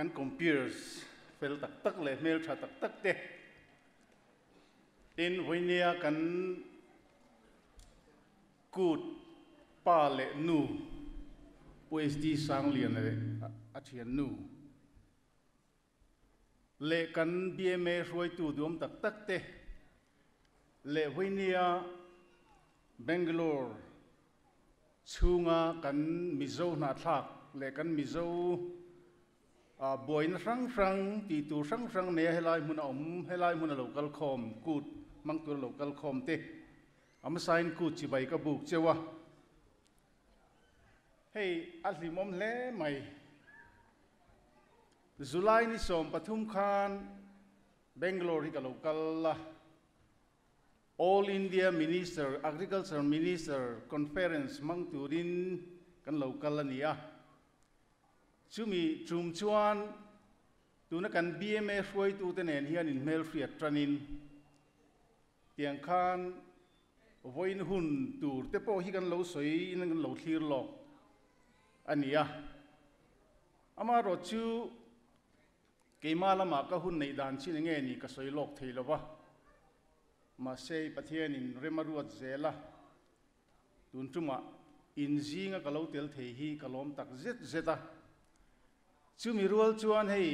Kan computers fel tak tak leh hmeltha tak tak te. Tin, vawinia kan kut pa leh nu Pu SD Sangliana leh a thiannu leh kan bma hruaitu duam tak tak te leh vawinia Bangalore chhunga kan Mizo hnahthlak leh kan Mizo buaina hrang hrang tih tur hrang hrang neia helai hmuna awm, helai hmuna lo kal khawm, kut hmang tura lo kal khawm te a hmasain kut chibai ka buk cheu a. Hei a hlimawm hle mai. July ni 13 khan Bangalore hi ka lo kal a. All India Minister, Agriculture Minister Conference hmang turin kan lo kal a ni a. Chumi tum chuan tuna kan bma hruaitute nen hian inhmelhriat tanin tiang khan vawiin hun tur te pawh hi kan lo sawi in kan lo thlir lawk a ni a. Amaherawhchu Keimah lamah ka hun neih dan chin enge ni ka sawi lawk thei lo va, mahse Pathianin rem a ruat zel a, tun tumah inzinga ka lo tel thei hi ka lawm tak zet zet a. Chumi rual chuan hei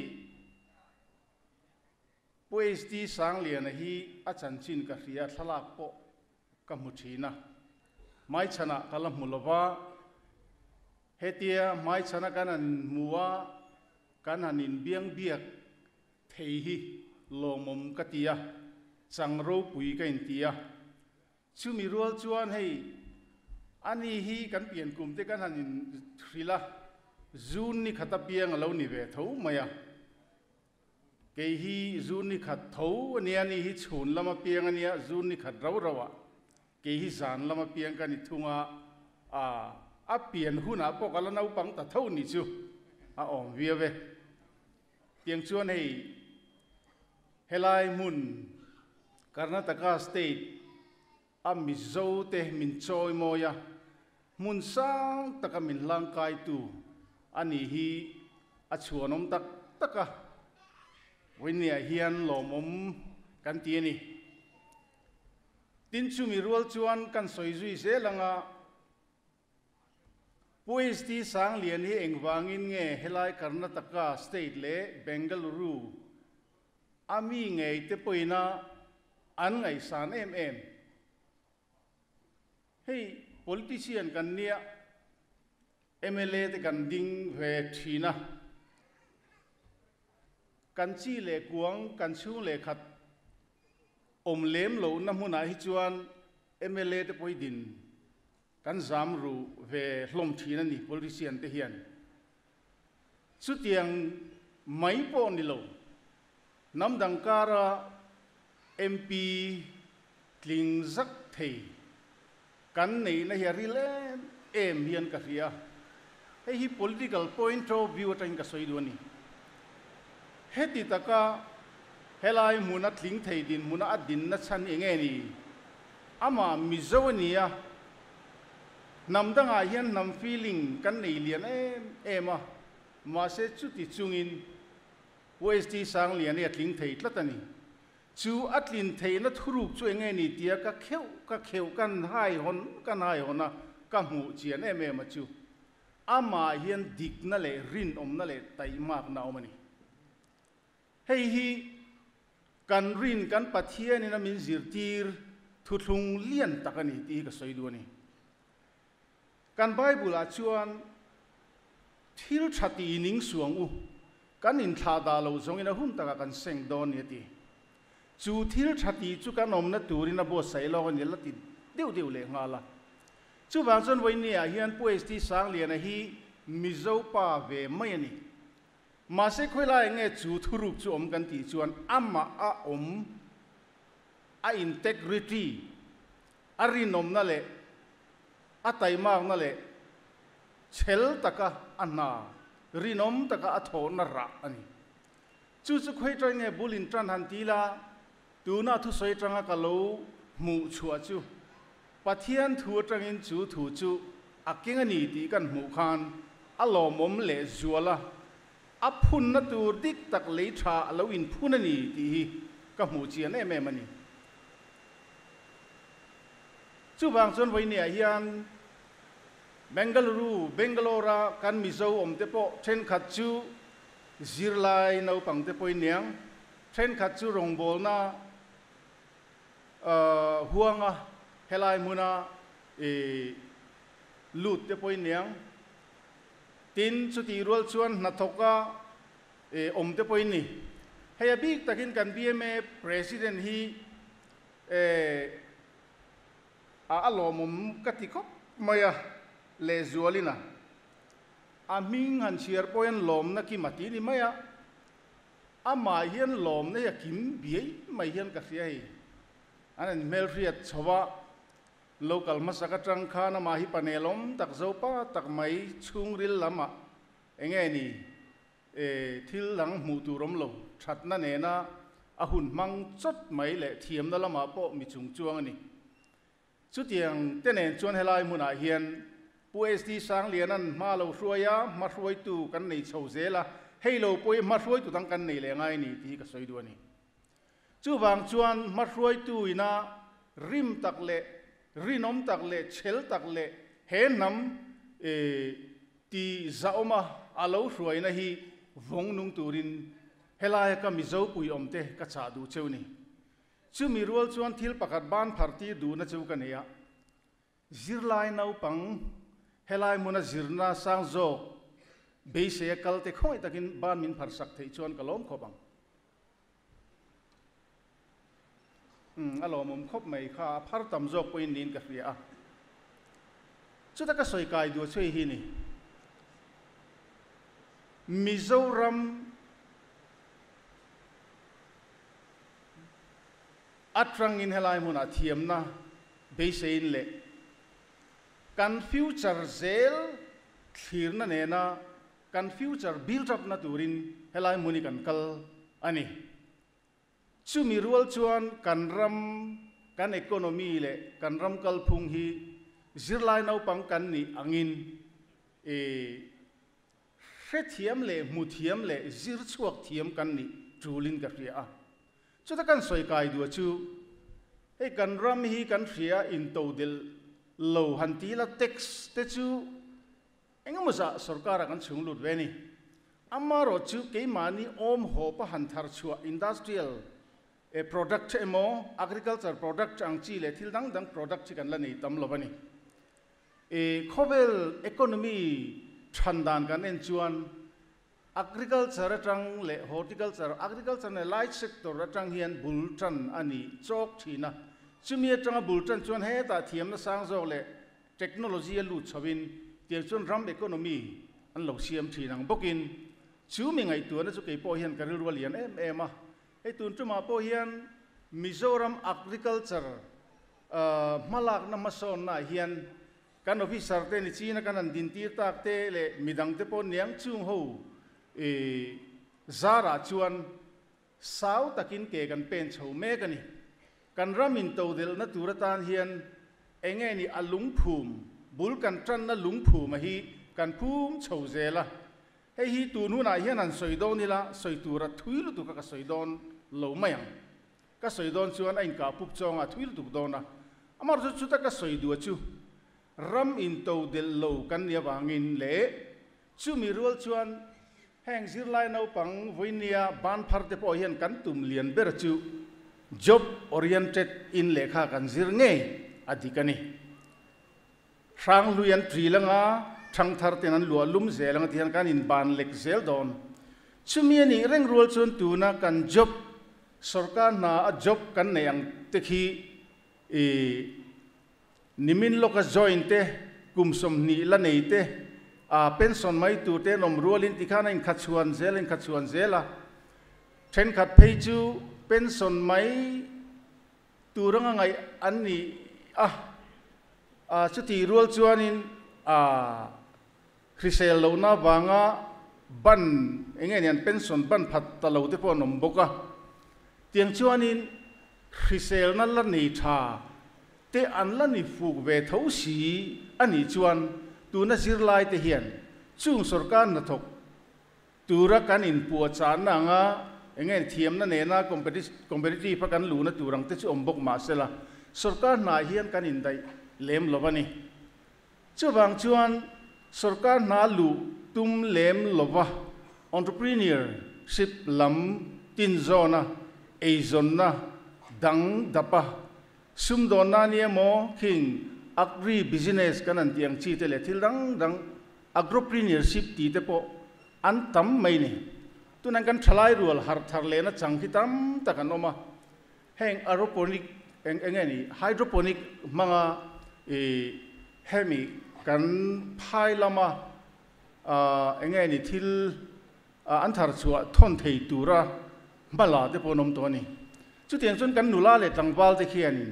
Pu HD Sangliana hi a chanchin ka hria thlalak pawh ka hmu thin a, hmaichhanah ka la hmu lo va, hetia hmaichhana kan han hmu a, Kan han inbiang biak thei hi lawmawm ka ti a, chang ropui ka inti a. Chumi rual chuan hei ani hi kan pian kum te kan han inhrilh a, June ni khat apiang a lo ni ve tho mai a. Kei hi June ni khat tho a nia, ani hi chhun lam apiang a nia, June ni khat rau rau ah kei hi zan lam apiang ka ni thung a, a a pian hunah pawh ka la naupang ta tho ni chu a awm viau e. Tiang chuan hei helai hmun Karnataka state a Mizo te min chawi mawi a, hmun sang taka min hlangkaitu a nih hi a chhuanawm tak tak a, vawinia hian lawmawm kan ti a ni. Tin chumi rual chuan kan sawi zui zel ang a, Pu HD Sanglian hi engvangin nge helai Karnataka state leh Bengaluru a mi ngei te pawhin a an ngaihsan em em? Hei politician kan nia, mla te kan ding ve thin a, kan chi leh kuang kan chhung leh khat Awm lem lohna hmunah hi chuan mla te pawh hi din kan zam ru ve hlawm thin a ni politician te hian. Chutiang mai pawh ni lo, hnam dang kara MP tling zak thei kan neihna hi a ril em em hian ka hria. Hei hi political point of view atangin ka sawi duh a ni. Heti taka helai hmuna tling thei dinhmuna a dinna chhan hi enge ni? Amah Mizo a ni a, hnam dangah hian hnam feeling kan nei lian em em a, mahse chuti chungin Pu ST Sanglian hi a tling thei tlat a ni. Chu a tlin theihna thuruk chu enge ni tia ka kheuh ka kheuh kan hai hawn kan hai hawn a, ka hmuh chian em em a chu. Amah hian dikna leh rinawmna leh taihmakna a awm a ni. Hei hi kan rin kan Pathianin a min zirtir thuthlung lian tak a ni tih hi ka sawi duh a ni. Kan Bible-ah chuan thil tha tih ning suang u, kan inthlah dah lo zawngin a hun takah kan seng dawn ni a ti. Chu thil tha tih chu kan awmna turin a buatsaih lawk a ni la ti deuh deuh leh nghal a. Chuvang chuan vawinia hian Pu HT Sangliana hi Mizo pa ve mai a ni. Mahse khawilai nge chu thuruk chu awm kan tih chuan amah a awm a integrity, a rinawmna leh a taimakna leh chhel taka a hna, rinawm taka a thawhna rah a ni. Chu chu khawi ṭai nge bul in ṭan han ti la, tuna thusawi aṭanga ka lo hmuh chhuah chu Pathian thu aṭangin chu thu chu a keng a ni tih kan hmuh khan a lawmawm leh zual a. a phunna tur dik tak lei tha a lo inphun a ni tih hi ka hmuh chian em em a ni. Chuvang chuan vawinia hian Bengaluru, Bangalore-a kan Mizo awmte pawh thenkhat chu zirlai naupangte pawhin niang, thenkhat chu rawngbawlna huanga helai hmuna lut te pawhin niang. Tin, chutih rual chuan hnathawka awm te pawhin ni. Hei a bik takin kan bma President hi a a lawmawm ka ti khawp mai a, lehzualin a a hming han chhiar pawh hian lawmna kim a ti ni mai a, amah hian lawmna hi a kim biai mai hian ka hria hei. An in hmelhriat chho a, local hmasa ka tang khan amah hi panelawm tak zopa tak mai chhungril lamah enge ni Thil dang hmuh tur awm lo, thatna nena a hun hmang chawt mai leh thiamna lamah pawh mi chung chuang a ni. Chutiang te nen chuan helai hmunah hian Pu SD Sangliana'n hma lo hruai a, hma hruaitu kan nei chho zel a, hei lo pawh hi hma hruaitu dang kan nei leh ngai ni tih hi ka sawi duh a ni. Chuvang chuan hma hruaitu ina rim tak leh rinawm tak leh chhel tak leh he hnam Ti zahawma a lo hruaina hi vawng nung turin helaia ka Mizo pui awmte ka chah duh cheu ni. Chumi rual chuan thil pakhat ban phar tir duhna chu ka nei a. Zirlai naupang helai hmuna zirna sang zawk beiseia kalte khawngaih takin ban min phar sak theih chuan ka lawm khawp ang. Umm, a lawmawm khawp mai kha, a phar tam zawk pawhin niin ka hria a. Chuta ka sawi kai duh chu hei hi ni. Mizoram atangin helai hmunah thiamna beiseiin leh kan future zel thlirna nena Kan future build up na turin helai hmun hi kan kal a ni. Chumi rual chuan kan ram, kan economy leh kan ram kalphung hi zirlai naupang kan nih angin i hrethiam leh hmuthiam leh zir chhuak thiam kan nih tulin ka hria a. Chuta kan sawi kai duh chu hei kan ram hi kan hria intodelh lo han ti la tax te chu Engemaw zah sorkara kan chhung lut ve a ni. Amarawh chu keimahni awm hawpa han thar chhuah industrial product emaw agriculture product ang chi leh thil dang dang product hi kan la nei tam lo a ni. Khawvel economy than dan kan en chuan agriculture atang leh horticulture, agriculture leh light sector atang hian bul tan a ni chawk thin a. Chumi atanga bul tan chuan hetah thiamna sang zawk leh Technology a lut chhoin tiang chuan ram economy an lo siam thin ang bawkin chu mi ngaihtuahna chu kei pawh hian ka rilru a lian em em a. Hei tun tumah pawh hian Mizoram agriculture hmalakna hmasawnnaah hian kan officer te ni china kan han dintir tak te leh midang te pawh niang chung ho zarah chuan Sau takin ke kan pen chho mek a ni. Kan ram intodelhna tur atan hian enge ni a lungphum, bul kan tanna lungphum a hi kan phum chho zel a. Hei hi tun hunah hian han sawi dawn ila, sawi tur a thui lutuk a ka sawi dawn lo mai ang. Ka sawi dawn chuan a inkah pup chawngah a thui lutuk dawn a. Amaherawhchu chuta ka sawi duh a chu ram intodelh lo kan nih avangin leh Chumi rual chuan heng zirlai naupang vawinia ban phar te pawh hian kan tum lian ber chu job oriented in lehkha kan zir ngei a dik a ni. Hranghlui an ṭil anga, ṭhangthar ten an luah lum zel anga ti hian kan inban lek zel dawn. Chumi a nih reng rual chuan tuna kan job, sorkar hna a job kan neih ang te khi i Nimin lawka join te, kum 20 la nei te, aa pension mai tur te an awm rualin tikhan a inkhatchhuan zel a inkhatchhuan zel a. Thenkhat phei chu pension mai tur anga ngaih an ni a, aa chutih rual chuanin aa hrisel lohna vanga ban eng nge ni an pension ban phat ta lo te pawh an awm bawk a. Tiang chuanin hriselna la nei tha te an la ni fuk ve tho si a nih chuan tuna zirlai te hian chung sorkar hnathawk tura kan inpuahchahna anga eng nge thiamna nena competitive a kan luhna tur ang te chu awm bawk mah sela, sorkar hnaah hian kan indaih lem lo a ni. Chuvang chuan sorkar hna luh tum lem lova entrepreneurship lam tinzawna eizawnna dang dapa sumdawnna a ni emaw khing agri business kan han tih ang chi te leh thil dang dang agropreneurship tih te pawh an tam mai ni. Tunah kan thalai rual harh thar lehna chang khi tam tak an awm a, heng aeroponic eng eng nge ni hydroponic hmanga ih hemi kan phai lama ah eng nge ni thil an thar chhuah thawn thei tura hmala te pawh an awm tawh a ni. Chutiang chuan kan nula leh tlangval te khianin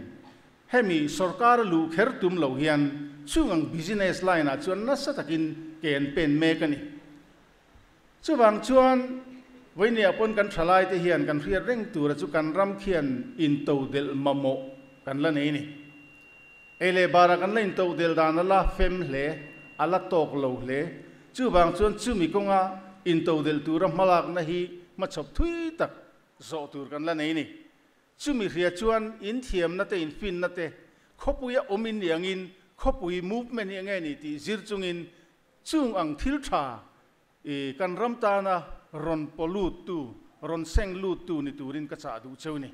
hemi sorkar a luh kher tum loh hian chung ang business line ah chuan nasa takin ke an pen mek a ni. Chuvang chuan vawinia pawn kan thalai te hian kan hriat reng tura chu kan ram khian intodelh mamawh kan la nei a ni. Ei leh barah kan la intodelh dan a la fem hle, a la tawk lo hle. Chuvang chuan chumi kawnga intodelh tura hmalakna hi hmachhawp thui tak zawh tur kan la nei a ni. Chumi hria chuan in thiamna te, in finna te, khawpuia awm in ni angin khawpui movement hi enge ni tih zir chungin chung ang thil tha i kan ram tana rawn pollute tu, rawn seng lut tu ni turin ka chah duh cheu ni.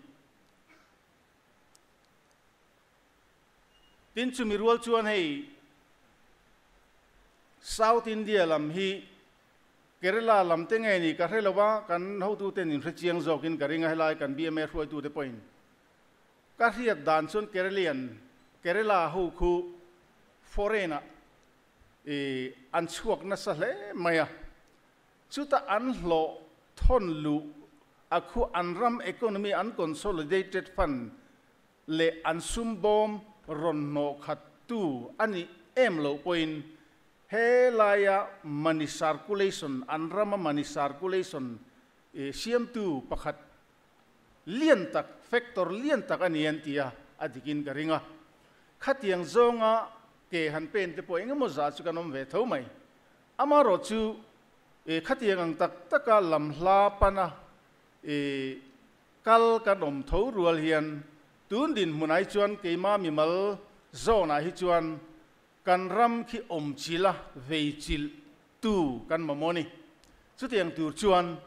Tin chumi rual chuan hei South India lam hi Kerala lam te nge ni ka hre lo a, kan hotuten in hre chiang zawkin ka ring a, helai kan bma hruaitute pawhin ka hriat dan chuan Keralian, Kerala ho khu foreign ah i an chhuak nasa hle mai a, chuta an hlawh thawn luh a khu an ram economy an consolidated fund leh an sum bawm rawn hnawh khat tu a nih em loh pawhin He laia money circulation, an rama money circulation siamtu pakhat lian tak, factor lian tak a ni an ti a, a dikin ka ring a. Khatiang zawnga ke han pen te pawh engemaw zah chu kan awm ve tho mai. Amaherawhchu khatiang ang tak taka lam hla pana kal kan awm tho rual hian tun dinhmunah hi chuan keima mimal zawnah hi chuan Kan ram khi awm chilh a, vei chilh tu kan mamawh a ni. Chutiang tur chuan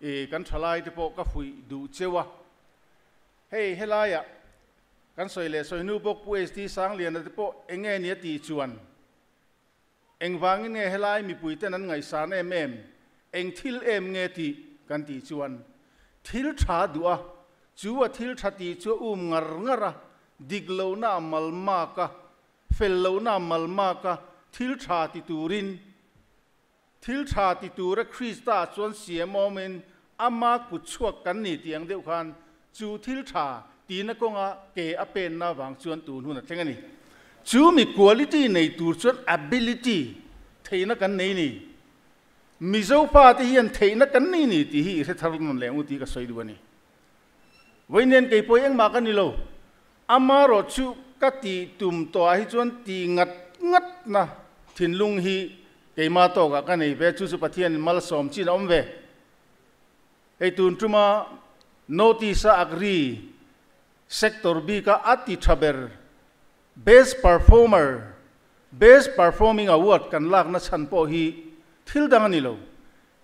i kan thalai te pawh ka fuih duh cheu a. Hei helaiah kan sawi leh sawi hnu bawk Pu SD Sangliana te pawh eng nge ni a tih chuan engvangin nge helai mipui ten an ngaihsan em em, eng thil em nge tih kan tih chuan thil tha duh a, chu a thil tha tih chu a um ngar ngar a, dik lohna a malmak a, Fel lohna malmaka thil tha ti turin, thil tha ti tura Krista chuan siam awmin ama kut chhuak kan ni tih ang deuh khan chu thil tha tihna kawnga ke a penna vang chuan tun hun a thleng a ni. Chu mi quality nei tur chuan ability, theihna kan nei ni. Mizo fate hian theihna kan nei ni tih hi i hre thar nawn leh ang u tih ka sawi duh a ni. Vawiin kei pawh engmah ka ni lo. Amarawh chu ka tih tum tawhah hi chuan tih ngat ngatna thinlung hi keima tawkah ka nei ve, chu chu Pathianin malsawm chin a awm ve. Hei tun tuma notice a agri sector bika a ti tha ber best performer, best performing award kan lakna chhan pawh hi thil dang a ni lo.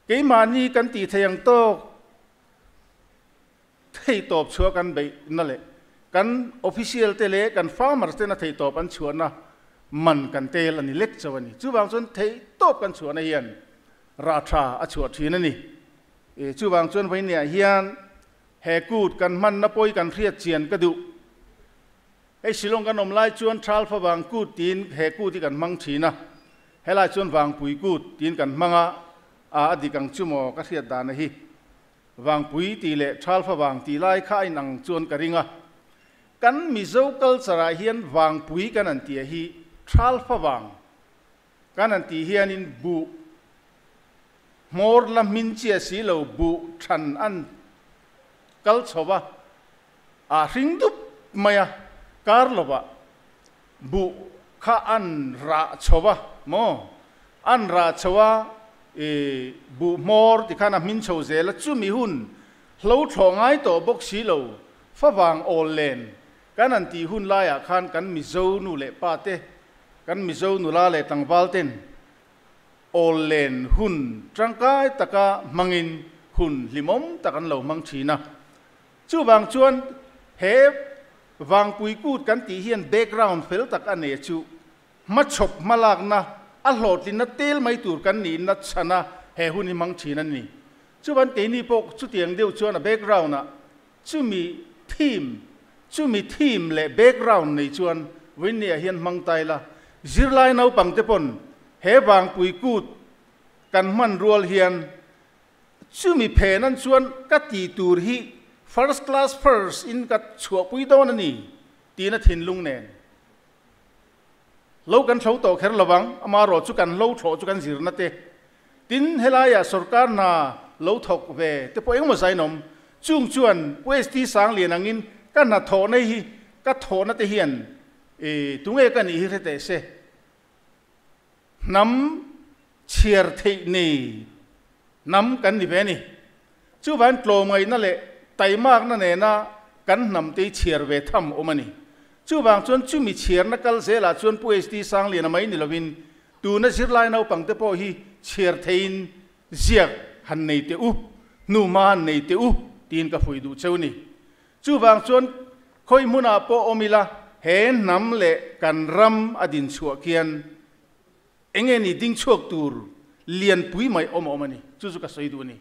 Keimahni kan tih theih ang tawk Theihtawp chhuah kan beihna leh kan official te leh kan farmers tena theihtawp an chhuahna man kan tel a ni lek chauh a ni. Chuvang chuan theihtawp kan chhuahna hian rah tha a chhuah thin a ni. Chuvang chuan vawinia hian he kut kan hmanna pawi kan hriat chian ka duh. Hei Shillong kan awm lai chuan Thalfa vang kut tiin he kut hi kan hmang thin a, helai chuan Vangpui kut tiin kan hmang a, a dik ang chu maw ka hriat dana hi. Vangpui tih leh Thalfa vang tih lai kha a inang chuan ka ring a. Kan Mizo culture ah hian Vangpui kan han tih hi Thalfa vang kan han tih hianin buh hmawr la hmin chiah si lo buh than an kal chho va, a hring dup mai a, kar lovah buh kha an rah chho va maw? An rah chho a. Buh hmawr ti khan a hmin chho zel a, chumi hun hlo thlawh ngai tawh bawk si lo, favang awl len kan han tih hun laiah khan kan Mizo nu leh pa te, kan Mizo nula leh tlangval ten awl len hun tangkai taka hmangin hun hlimawm tak an lo hmang thin a. Chuvang chuan he Vangpui Kut kan tih hian background fel tak a nei chu Hmachhawp hmalakna a hlawhtlinna tel mai tur kan nihna chhana he hun hi hmang thin a ni. Chuan keini pawh chutiang deuh chuan a background-ah chumi theme, chumi theme leh background nei chuan Winnie-a hian hmang ta ila, zirlai naupangte pawn he vangpui kut kan hman rual hian chumi phenan chuan ka tih tur hi first class first in ka chhuahpui dawn a ni tiin a thinlung nen. Lo kan thlo tawh kher lovang, amaherawh chu kan lo thlawh chu kan zirna te. Tin, helaiah sorkar hna lo thawk ve te pawh engemaw zain awm. Chung chuan Pu ST Sanglian angin ka hna thawhna hi ka thawhna te hian tunge ka nih hi hre teh se. Hnam chhiar theih nei hnam kan ni ve a ni. Chuvangin tlawmngaihna leh taimakna nena kan hnamte hi chhiar ve tham awm a ni. Chuvang chuan chumi chhiarna kal zelah chuan Pu HT Sangliana mai ni lovin tuna zirlai naupangte pawh hi chhiar theiin ziak han nei teh u, hnuhma han nei teh u tiin ka fuih duh cheu ni. Chuvang chuan khawi hmunah pawh awm ila he hnam leh kan ram a dinchhuah khian Enge ni ding chhuak tur lianpui mai awm a awm a ni, chu chu ka sawi duh a ni.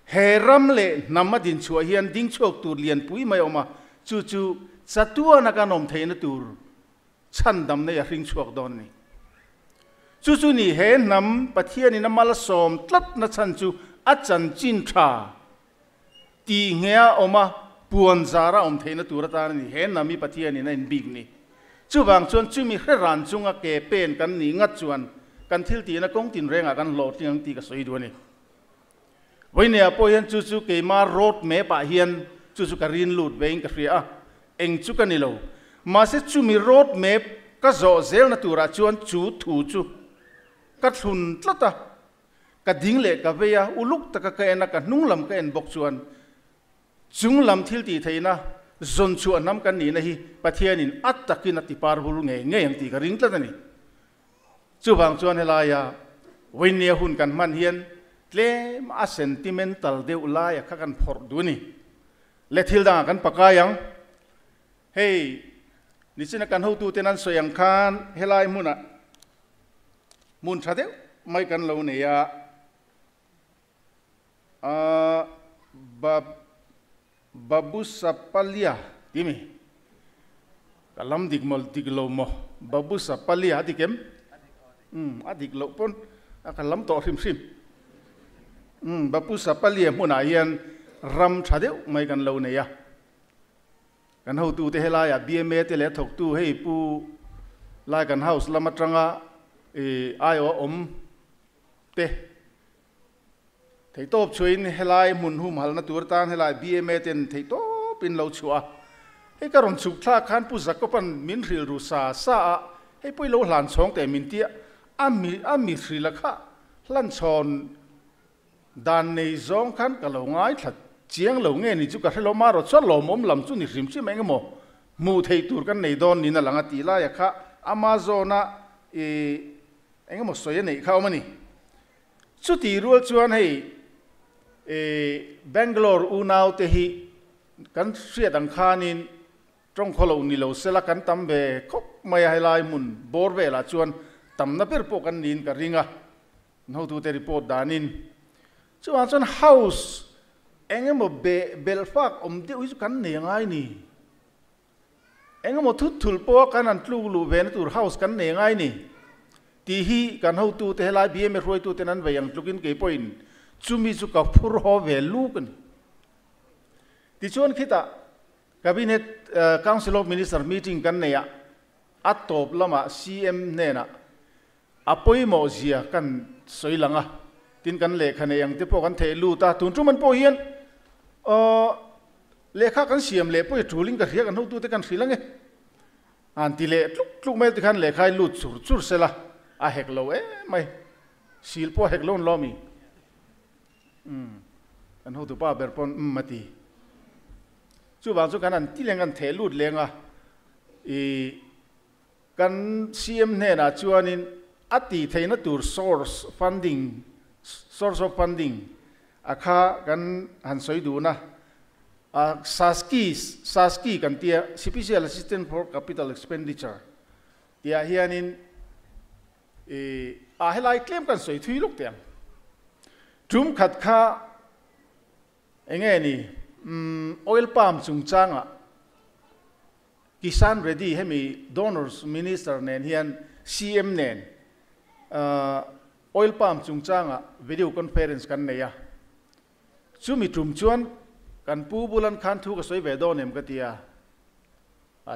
He ram leh hnam a din chhuah hian ding chhuak tur lianpui mai awm a, chu chu chatuana kan awm theihna tur chhandam nei a hring chhuak dawn a ni. Chu chu ni he hnam Pathianin a malsawm tlatna chhan chu a chanchin tha tih nge a awm a, puan zara awm theihna tur atan a ni. He hnam hi Pathianin a inbik ni. Chuvang chuan chumi hre ran chunga ke pen kan nih ngat chuan kan thil tihna kawng tinrengah kan hlawhtling ang tih ka sawi duh a ni. Vawineah pawh hian chu chu keima road map ah hian chu chu ka rin lut vein ka hria a, eng chu ka ni lo. Mahse chumi road map ka zawh zelna turah chuan chu thu chu ka thlun tlat a, Ka ding leh ka vei a, uluk taka ka en a, ka hnung lam ka en bawk chuan chung lam thil tih theihna zawn chhuah hnam kan nihna hi Pathianin a takin a tipar vul ngei ngei ang tih ka ring tlat a ni. Chuvang chuan helaia Vainia hun kan hman hian tlem a sentimental deuh laia kha kan phawrh duh a ni. Le thil dangah kan pakai ang. Hei, nichina kan hotuten an sawi ang khan helai hmunah Hmun tha deuh mai kan lo nei a, aah Babusapalia ti mi? Ka lam dik maw dik lo maw? Babusapalia a dik em? Umm a dik loh pawn a ka lam tawh hrim hrim. Umm Babusapalia hmunah hian ram tha deuh mai kan lo nei a. Kan hotute helaiah bma te leh a thawktu hei Pu lai kan house lam atanga i aiawh awm te theihtawp chhuahin helai hmun humhalna tur atan helai bma ten theihtawp in lo chhuah a. Hei ka rawn chhuk thlak khan Pu Jacob-a'n min hrilh ru sa sa a, hei pawh i lo hlan chhawng teh min tia, a mi a mi hrilh a kha hlan chhawn Dan nei zawng khan ka lo ngaithla chiang lo nge ni chu ka hre lo marawh chuan lawmawm lam chu ni hrim hrim eng emaw hmuh theih tur kan nei dawn niin a lang a tih laia kha Amazon a i eng emaw sawi a neih kha awm a ni. Chutih rual chuan hei i Bangalore unau te hi kan hriat ang khanin tawngkhaw loh ni lo sela kan tam ve khawp mai a helai hmun bawr velah chuan tamna ber pawh kan niin ka ring a. An hotute report danin chuvang chuan house eng emaw beh belh fak awm deuh hi chu kan nei angai ni. Eng emaw thut thul pawha kan han tluk luh ve na tur house kan nei angai ni tih hi kan hotute helai bma hruaituten an vei ang tlukin kei pawhin chumi chu ka phur haw ve luk a ni. Tichuan khitah Cabinet Council of Minister meeting kan neih ah a tawp lamah CM hnenah A pawimawh zia kan sawi lang a, tin kan lehkha nei ang te pawh kan theh lut a, tun tum an pawh hian aw lehkha kan siam leh pawh i tulin ka hria kan hotute kan hrilh ang e. An ti leh tluk tluk mai tikhan lehkha i lut chur chur sela a hek lo em mai. Sil pawh hek lo an lawm i. Umm kan hotupa ber pawn umm a ti. Chuvang chu kan han ti leng kan theh lut leng a, i kan CM hnenah chuanin a tih theihna tur source funding, source of funding, a kha kan han sawi duhna a SASCI, SASCI kan tia, Special Assistant for Capital Expenditure tihah hianin i a helai tlem kan sawi thui lawk teh ang. Tum khat kha eng nge ni umm oil palm chungchangah Kisan Reddy hemi donors minister nen hian CM nen oil palm chungchangah video conference kan nei a, chumi tum chuan kan pu bulan khan thu ka sawi ve dawn em ka ti a,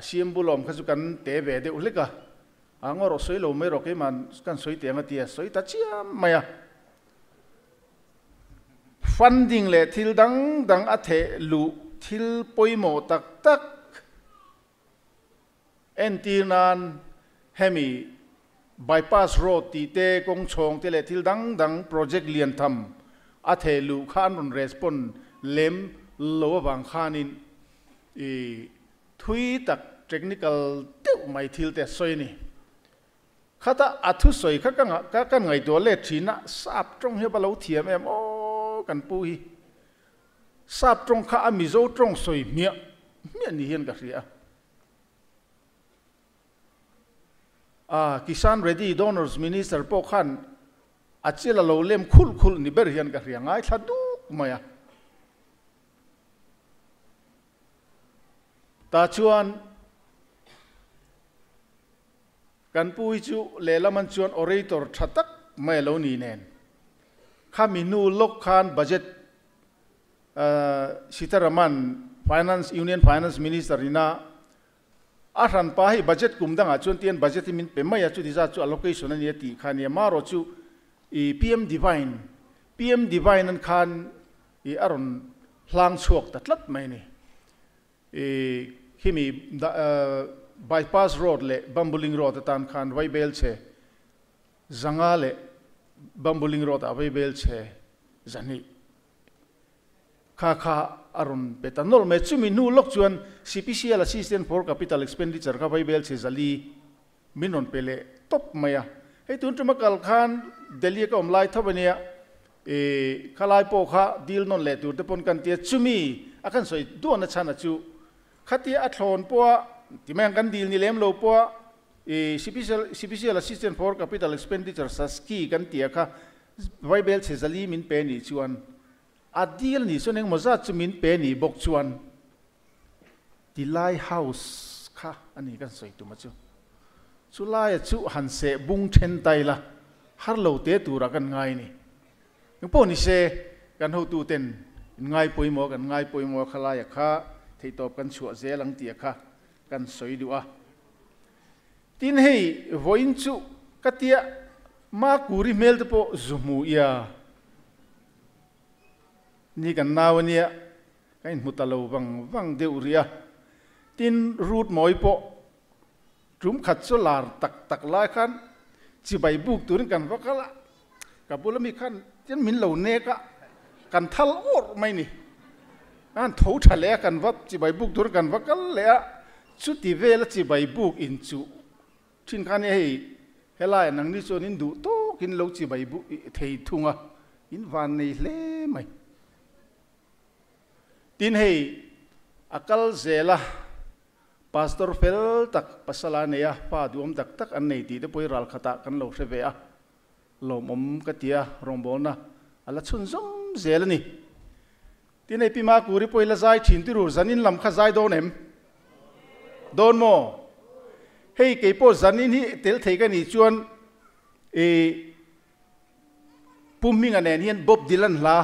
CM bulawm kha chu kan te ve deuh hlek a, a ngaw rawh sawi lo mai rawh keimah kan sawi teh ang a ti a, sawi ta chiam mai a. Funding leh thil dang dang a theh luh thil pawimawh tak tak entir nan hemi bypass road tih te, kawng chhawng te leh thil dang dang project lian tham a theh luh kha an rawn respond lem lo avang khanin i thui tak technical deuh mai thil te a sawi a ni. Khata a thusawi kha ka ka ka ngaihtuah let thin a, sap tawng hi a va lo thiam em aw kan pu hi. Sap tawng kha a Mizo tawng sawi hmiah hmiah ni hian ka hria a. A Kisan Reddy Donors Minister pawh khan a chil a lo lem khulh khulh ni ber hian ka hria ngaithla duk mai a. Tah chuan Kan pu hi chu lehlam an chuan orator tha tak mai a lo ni nen. Khami hnu lawk khan budget Sitharaman Finance Union Finance Minister ina a hran pa hei budget kum dangah chuan tian budget hi min pe mai a chuti zat chu allocation a nia tih kha nia marawh chu i PM Divine PM Divine an khan i a rawn hlang chhuak ta tlat mai a ni. I khimi bypass road leh Bambuling road atan khan vaibel chhe zanga leh Bambuling road ah vaibel chhe zahnih kha kha a rawn pe ta nawlh mai. Chumi hnu lawk chuan CPCL Assistant for Capital Expenditure kha vaibel chhe zali min rawn pe leh tawp mai a. Hei tun tuma kal khan Delhi a ka awm lai tho a nia. I khalai pawh kha dil nawn leh tur te pawn kan tia, chumi a kan sawi duahna chhan a chu khatia a thlawn pawha ti mai ang kan dil ni lem lo pawha i Special Assistant for Capital Expenditure, SASCI, kan tia kha Vaibel chhe zali min pe nih chuan a dil nih chuan engemaw zat chu min pe nih bawk chuan tilai house kha a ni kan sawi tum a chu. Chulaia chu han seh bung then ta ila, har lo te turah kan ngai a ni. Eng pawh ni se, kan hotuten in ngai pawimawh kan ngai pawimawh a khalaia kha theihtawp kan chhuah zel ang tih a kha kan sawi duh a. Tin hei vawiin chu ka tia Makuri hmel te pawh zu hmu ia ni kan nau a nia. Ka inhmu ta lo vang vang deuh rih a, tin Ruth Mawi pawh tum khat chu lar tak tak lai khan chibai buk turin kan va kal a, ka bula mi khan tin min lo nek a, kan thal awrh mai ni. An tho tha leh a, kan va chibai buk turin kan va kal leh a, chuti vela chibai buk inchuh thin khan hei helaiah nangni chuan in duh tawkin lo chibai buk thei thung a, in van nei hle mai. Tin hei a kal zel a, Pastor fel tak pasal a nei a, pa duhawm tak tak an nei tih te pawh hi ral khatah kan lo hre ve a, lawmawm ka ti a, rawngbawlna a la chhunzawm zel a ni. Tin hei Pi Makuri pawh hi la zai thin tirur, zanin lam kha zai dawn em? Dawn maw? Hei kei pawh zanin hi tel thei ka nih chuan i Pu Hminga nen hian Bob Dylan hla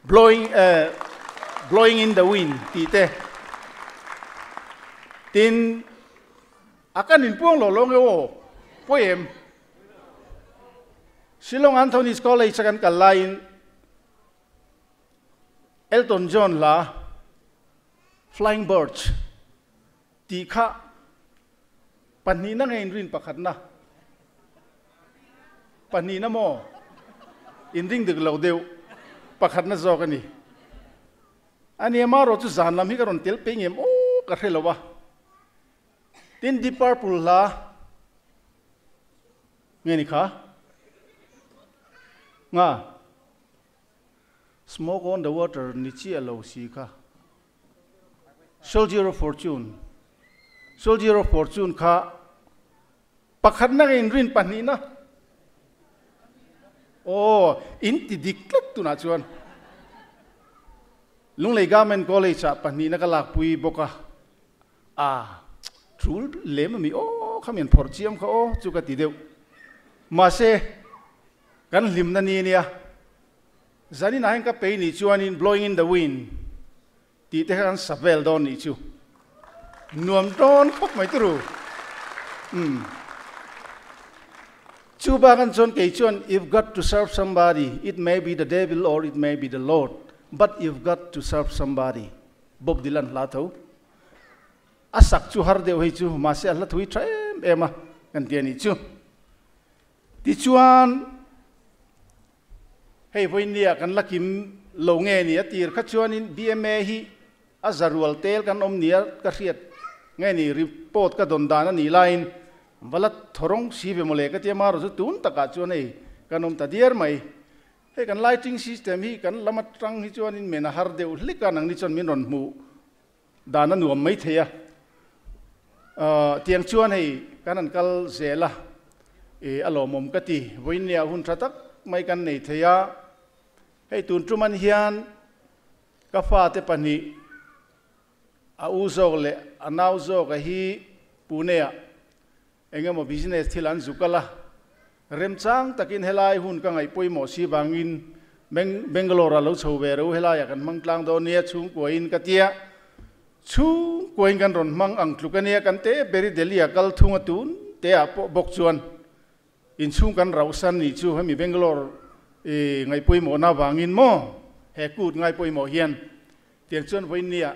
Blowing eh Blowing in the Wind tih te tin a kan inpuang lo lo nge aw pawi em? Shillong Anthony's College a kan kal laiin Elton John hla Flying Birds tih kha Pahnihna nge inrin pakhatna? Pahnihna maw? Inring dik lo deuh. Pakhatna zawk a ni. A nia marawh chu zan lam hi ka rawn tel pei ngem aw ka hre lo a. Tin Deep Purple hla nge ni kha? Nga? Smoke on the water ni chiah lo si kha. Soldier of Fortune Soldier of Fortune kha pakhatna nge inrin pahnihna? Aw, in ti dik tlat tunah chuan. Lunglei Government College ah pahnihna ka lakpui bawk a. A, tul lem ami aw kha min phawrh chiam kha aw chu ka ti deuh. Mahse, kan hlimna ni ania. Zaninah hian ka pei nih chuanin Blowing in the Wind tih te kha kan sa vel dawn nih chu. Nuam dawn khawp mai turu. Umm. Chu bakan chuan kei chuan You've got to serve somebody, it may be the devil or it may be the Lord, but you've got to serve somebody. Bob Dylan hla tho. A sak chu har deuh hei chu, mahse a hla thui tha em em a kan ti a nih chu. Tichuan hei vawinia kan la kim lo nge ni a tir kha chuanin bma hi a za rual tel kan awm nia ka hriat nge ni report ka dawn dan a nih laiin va la thawrawng si ve mawle ka tia marawh chu tun takah chuan hei kan awm ta diar mai. Hei kan lighting system hi kan lam atang hi chuanin men a har deuh hlik a nangni chuan min rawn hmuh dan a nuam mai thei a. Tiang chuan hei kan han kal zel a, i a lawmawm ka ti. Vawiinniah hun tha tak mai kan nei thei a. Hei tun tuman hian ka fate pahnih a u zawk leh a nau zawka hi Pune-ah eng emaw business thil an zu kal a, remchang takin helai hun ka ngaih pawimawh si vangin Bangalore ah lo chho ve ro helaiah kan hmang tlang dawn nia chhungkuain ka tia. Chhungkuain kan rawn hmang ang tluk ania kan te beri Delhi ah kal thung a tun te ah pawh bawk chuan inchhung kan rauhsan nih chu hemi Bangalore i ngaih pawimawhna vangin maw he kut ngai pawimawh hian tiang chuan vawiinniah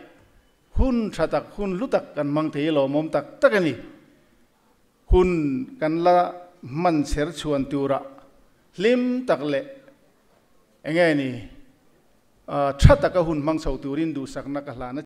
Hun tha tak, hun hlu tak kan hmang thei lawmawm tak tak a ni. Hun kan la hman chher chhuan tura hlim tak leh eng nge ni tha taka hun hmang chho turin duhsakna ka hlan a.